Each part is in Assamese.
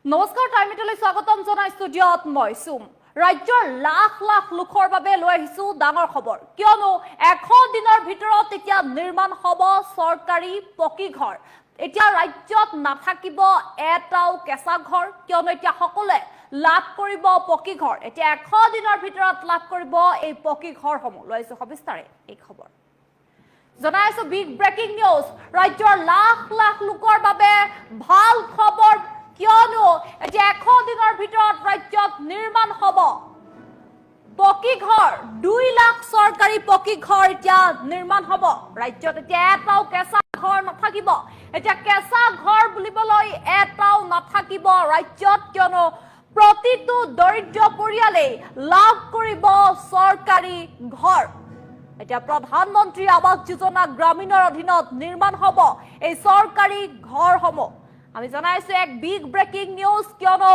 নমস্কাৰ, টাইম 8লৈ স্বাগতম জনাই ষ্টুডিঅ'ত মই চুম। ৰাজ্যৰ লাখ লাখ লোকৰ বাবে লৈ আহিছো ডাঙৰ খবৰ, কিয়নো 100 দিনৰ ভিতৰত এতিয়া নিৰ্মাণ হ'ব চৰকাৰী পকী ঘৰ। এতিয়া ৰাজ্যত নাথাকিব এটাও কেঁচা ঘৰ, কিয়নো এতিয়া সকলোৱে লাভ কৰিব পকী ঘৰ। এতিয়া 100 দিনৰ ভিতৰত লাভ কৰিব এই পকী ঘৰসমূহ। লৈ আহিছো সবিস্তাৰে এই খবৰ। জনাই আছো বিগ ব্ৰেকিং নিউজ। ৰাজ্যৰ লাখ লাখ লোকৰ বাবে ভাল খবৰ, কিয়নো এতিয়া 100 দিনৰ ভিতৰত ৰাজ্যত নিৰ্মাণ হ'ব পকী ঘৰ। 2 লাখ চৰকাৰী পকী ঘৰ এতিয়া নিৰ্মাণ হ'ব ৰাজ্যত। এতিয়া এটাও কেঁচা ঘৰ নাথাকিব। এতিয়া কেঁচা ঘৰ বুলিবলৈ এটাও নাথাকিব ৰাজ্যত, কিয়নো প্ৰতিটো দৰিদ্ৰ পৰিয়ালেই লাভ কৰিব চৰকাৰী ঘৰ। এতিয়া প্ৰধানমন্ত্ৰী আৱাস যোজনা গ্ৰামীণৰ অধীনত নিৰ্মাণ হ'ব এই চৰকাৰী ঘৰসমূহ। আমি জনাইছো এক বিগ ব্ৰেকিং নিউজ, কিয়নো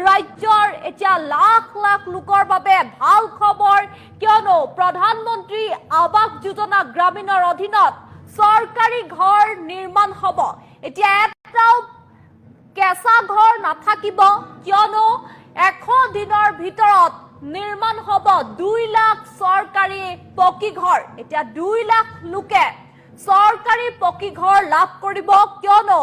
ৰাজ্যৰ এতিয়া লাখ লাখ লোকৰ বাবে ভাল খবৰ, কিয়নো প্ৰধানমন্ত্ৰী আৱাস যোজনা গ্ৰামীণৰ অধীনত চৰকাৰী ঘৰ নিৰ্মাণ হ'ব। এতিয়া এটাও কেঁচা ঘৰ নাথাকিব, কিয়নো 100 দিনৰ ভিতৰত নিৰ্মাণ হ'ব 2 লাখ চৰকাৰী পকী ঘৰ। এতিয়া 2 লাখ লোকে চৰকাৰী পকী ঘৰ লাভ কৰিব, কিয়নো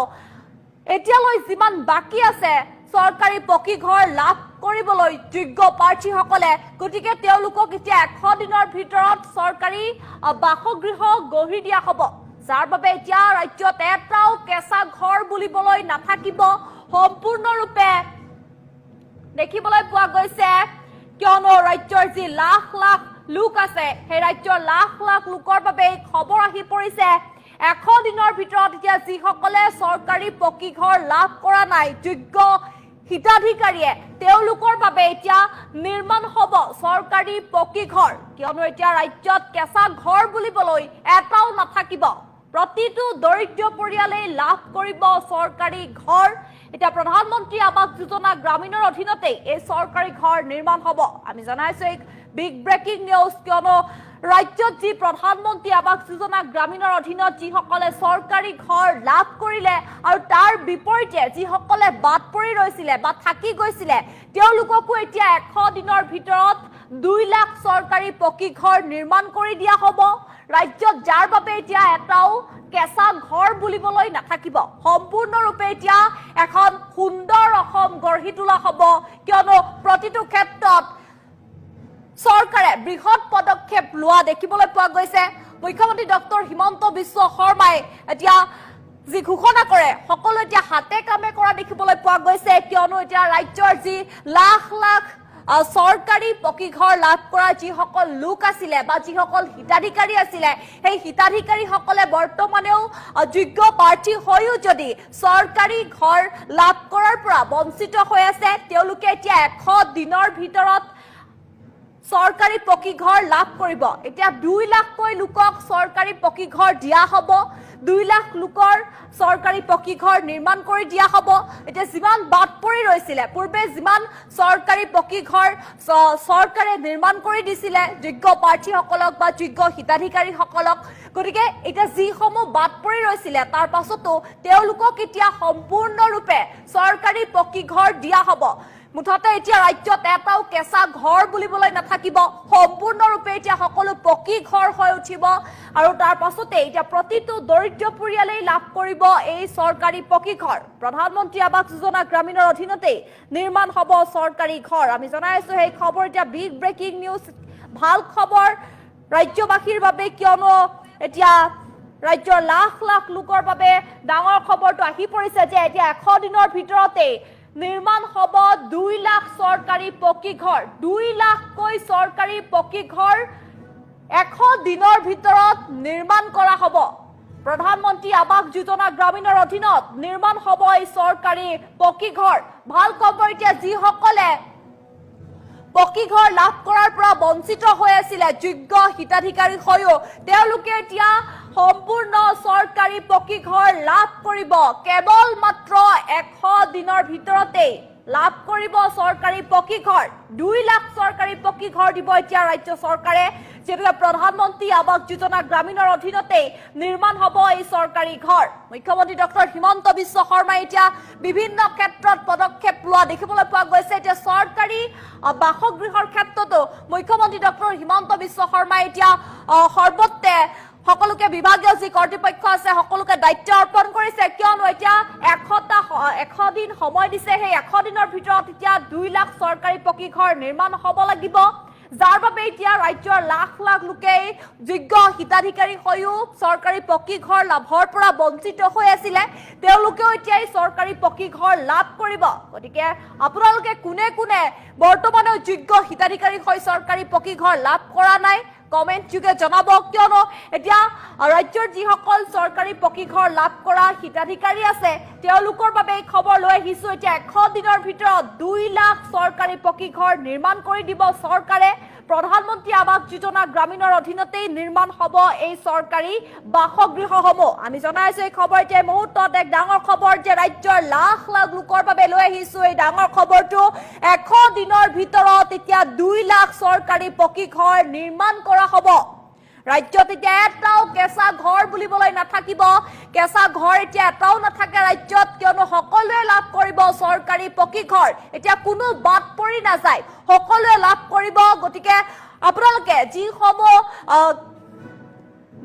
এতিয়ালৈ যিমান বাকী আছে চৰকাৰী পকী ঘৰ লাভ কৰিবলৈ যোগ্য প্ৰাৰ্থীসকলে, গতিকে তেওঁলোকক এতিয়া 100 দিনৰ ভিতৰত চৰকাৰী বাসগৃহ গঢ়ি দিয়া হ'ব, যাৰ বাবে এতিয়া ৰাজ্যত এটাও কেঁচা ঘৰ বুলিবলৈ নাথাকিব। সম্পূৰ্ণৰূপে দেখিবলৈ পোৱা গৈছে, কিয়নো ৰাজ্যৰ যি লাখ লাখ লোক আছে, সেই ৰাজ্যৰ লাখ লাখ লোকৰ বাবে এই খবৰ আহি পৰিছে। 100 দিনৰ ভিতৰত এতিয়া যিসকলে চৰকাৰী পকী ঘৰ লাভ কৰা নাই যোগ্য হিতাধিকাৰীয়ে, তেওঁলোকৰ বাবে এতিয়া নিৰ্মাণ হ'ব চৰকাৰী পকী ঘৰ, কিয়নো এতিয়া ৰাজ্যত কেঁচা ঘৰ বুলিবলৈ এটাও নাথাকিব। প্ৰতিটো দৰিদ্ৰ পৰিয়ালেই লাভ কৰিব চৰকাৰী ঘৰ। এতিয়া প্ৰধানমন্ত্ৰী আৱাস যোজনা গ্ৰামীণৰ অধীনতেই এই চৰকাৰী ঘৰ নিৰ্মাণ হ'ব। আমি জনাইছো এই বিগ ব্ৰেকিং নিউজ, কিয়নো ৰাজ্যত যি প্ৰধানমন্ত্ৰী আৱাস যোজনা গ্ৰামীণৰ অধীনত যিসকলে চৰকাৰী ঘৰ লাভ কৰিলে আৰু তাৰ বিপৰীতে যিসকলে বাদ পৰি ৰৈছিলে বা থাকি গৈছিলে, তেওঁলোককো এতিয়া 100 দিনৰ ভিতৰত 2 লাখ চৰকাৰী পকী ঘৰ নিৰ্মাণ কৰি দিয়া হ'ব ৰাজ্যত, যাৰ বাবে এতিয়া এটাও কেঁচা ঘৰ বুলিবলৈ নাথাকিব। সম্পূৰ্ণৰূপে এতিয়া এখন সুন্দৰ অসম গঢ়ি তোলা হ'ব, কিয়নো প্ৰতিটো ক্ষেত্ৰত চৰকাৰে বৃহৎ পদক্ষেপ লোৱা দেখিবলৈ পোৱা গৈছে। মুখ্যমন্ত্ৰী ডক্টৰ হিমন্ত বিশ্ব শৰ্মাই এতিয়া যি ঘোষণা কৰে, সকলো এতিয়া হাতে কামে কৰা দেখিবলৈ পোৱা গৈছে, কিয়নো এতিয়া ৰাজ্যৰ যি লাখ লাখ চৰকাৰী পকী ঘৰ লাভ কৰা যিসকল লোক আছিলে বা যিসকল হিতাধিকাৰী আছিলে, সেই হিতাধিকাৰীসকলে বৰ্তমানেও যোগ্য প্ৰাৰ্থী হৈও যদি চৰকাৰী ঘৰ লাভ কৰাৰ পৰা বঞ্চিত হৈ আছে, তেওঁলোকে এতিয়া 100 দিনৰ ভিতৰত চৰকাৰী পকী ঘৰ লাভ কৰিব। এতিয়া 2 লাখকৈ লোকক চৰকাৰী পকী ঘৰ দিয়া হ'ব। 2 লাখ লোকৰ চৰকাৰী পকী ঘৰ নিৰ্মাণ কৰি দিয়া হ'ব। এতিয়া যিমান বাদ পৰি ৰৈছিলে, পূৰ্বে যিমান চৰকাৰী পকী ঘৰ চৰকাৰে নিৰ্মাণ কৰি দিছিলে যোগ্য প্ৰাৰ্থীসকলক বা যোগ্য হিতাধিকাৰীসকলক, গতিকে এতিয়া যিসমূহ বাদ পৰি ৰৈছিলে, তাৰ পাছতো তেওঁলোকক এতিয়া সম্পূৰ্ণৰূপে চৰকাৰী পকী ঘৰ দিয়া হ'ব। মুঠতে এতিয়া ৰাজ্যত এটাও কেঁচা ঘৰ বুলিবলৈ নাথাকিব। সম্পূৰ্ণৰূপে এতিয়া সকলো পকী ঘৰ হৈ উঠিব আৰু তাৰ পাছতে এতিয়া প্ৰতিটো দৰিদ্ৰ পৰিয়ালেই লাভ কৰিব এই চৰকাৰী পকী ঘৰ। প্ৰধানমন্ত্ৰী আৱাস যোজনা গ্ৰামীণৰ অধীনতেই নিৰ্মাণ হ'ব চৰকাৰী ঘৰ। আমি জনাই আছো সেই খবৰ। এতিয়া বিগ ব্ৰেকিং নিউজ, ভাল খবৰ ৰাজ্যবাসীৰ বাবে, কিয়নো এতিয়া ৰাজ্যৰ লাখ লাখ লোকৰ বাবে ডাঙৰ খবৰটো আহি পৰিছে যে এতিয়া 100 দিনৰ ভিতৰতেই নিৰ্মাণ হ'ব 2 লাখ চৰকাৰী পকী ঘৰ। 2 লাখকৈ চৰকাৰী পকী ঘৰ 100 দিনৰ ভিতৰত নিৰ্মাণ কৰা হ'ব। প্ৰধানমন্ত্ৰী আৱাস যোজনা গ্ৰামীণৰ অধীনত নিৰ্মাণ হ'ব এই চৰকাৰী পকী ঘৰ। ভাল খবৰ, এতিয়া যিসকলে পকী ঘৰ লাভ কৰাৰ পৰা বঞ্চিত হৈ আছিলে যোগ্য হিতাধিকাৰী হৈও, তেওঁলোকে এতিয়া সম্পূৰ্ণ চৰকাৰী পকী ঘৰ লাভ কৰিব। কেৱল মাত্ৰ 100 দিনৰ ভিতৰতেই লাভ কৰিব চৰকাৰী পকী ঘৰ। 2 লাখ চৰকাৰী পকী ঘৰ দিব এতিয়া ৰাজ্য চৰকাৰে, যিহেতুকে প্ৰধানমন্ত্ৰী আৱাস যোজনা গ্ৰামীণৰ অধীনতেই নিৰ্মাণ হ'ব এই চৰকাৰী ঘৰ। মুখ্যমন্ত্ৰী ডক্টৰ হিমন্ত বিশ্ব শৰ্মাই এতিয়া বিভিন্ন ক্ষেত্ৰত পদক্ষেপ লোৱা লোৱা দেখিবলৈ পোৱা গৈছে। এতিয়া চৰকাৰী বাসগৃহৰ ক্ষেত্ৰতো মুখ্যমন্ত্ৰী ডক্টৰ হিমন্ত বিশ্ব শৰ্মাই এতিয়া সৰ্বত্ৰে সকলোকে, বিভাগীয় যি কৰ্তৃপক্ষ আছে, সকলোকে দায়িত্ব অৰ্পণ কৰিছে। কিয়নো এতিয়া 100 দিন সময় দিছে। সেই 100 দিনৰ ভিতৰত এতিয়া 2 লাখ চৰকাৰী পকী ঘৰ নিৰ্মাণ হ'ব লাগিব, যাৰ বাবে এতিয়া ৰাজ্যৰ লাখ লাখ লোকে যোগ্য হিতাধিকাৰী হৈও চৰকাৰী পকী ঘৰ লাভৰ পৰা বঞ্চিত হৈ আছিলে। তেওঁলোকেও এতিয়া এই চৰকাৰী পকী ঘৰ লাভ কৰিব। গতিকে আপোনালোকে কোনে কোনে বৰ্তমানেও যোগ্য হিতাধিকাৰী হৈ চৰকাৰী পকী ঘৰ লাভ কৰা নাই, কমেণ্ট যোগে জনাব। কিয়নো এতিয়া ৰাজ্যৰ যিসকল চৰকাৰী পকী ঘৰ লাভ কৰা হিতাধিকাৰী আছে, তেওঁলোকৰ বাবে এই খবৰ লৈ আহিছো। এতিয়া 100 দিনৰ ভিতৰত 2 লাখ চৰকাৰী পকী ঘৰ নিৰ্মাণ কৰি দিব চৰকাৰে। প্ৰধানমন্ত্ৰী আৱাস যোজনা গ্ৰামীণৰ অধীনতেই নিৰ্মাণ হ'ব এই চৰকাৰী বাসগৃহসমূহ। আমি জনাইছো এই খবৰ। এতিয়া এই মুহূৰ্তত এক ডাঙৰ খবৰ যে ৰাজ্যৰ লাখ লাখ লোকৰ বাবে লৈ আহিছো এই ডাঙৰ খবৰটো। 100 দিনৰ ভিতৰত এতিয়া 2 লাখ চৰকাৰী পকী ঘৰ নিৰ্মাণ কৰা হ'ব। ৰাজ্যত এতিয়া এটাও কেঁচা ঘৰ বুলিবলৈ নাথাকিব। কেঁচা ঘৰ এতিয়া এটাও নাথাকে ৰাজ্যত, কিয়নো সকলোৱে লাভ কৰিব চৰকাৰী পকী ঘৰ। এতিয়া কোনো বাদ পৰি নাযায়, সকলোৱে লাভ কৰিব। গতিকে আপোনালোকে যিসমূহ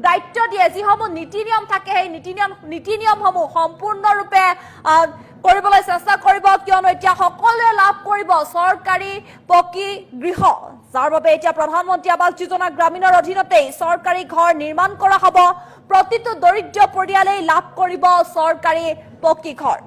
দায়িত্ব দিয়ে, যিসমূহ নীতি নিয়ম থাকে, সেই নীতি নিয়মসমূহ সম্পূৰ্ণৰূপে কৰিবলৈ চেষ্টা কৰিব। কিয়নো এতিয়া সকলোৱে লাভ কৰিব চৰকাৰী পকী গৃহ, যাৰ বাবে এতিয়া প্ৰধানমন্ত্ৰী আৱাস যোজনা গ্ৰামীণৰ অধীনতেই চৰকাৰী ঘৰ নিৰ্মাণ কৰা হ'ব। প্ৰতিটো দৰিদ্ৰ পৰিয়ালেই লাভ কৰিব চৰকাৰী পকী ঘৰ।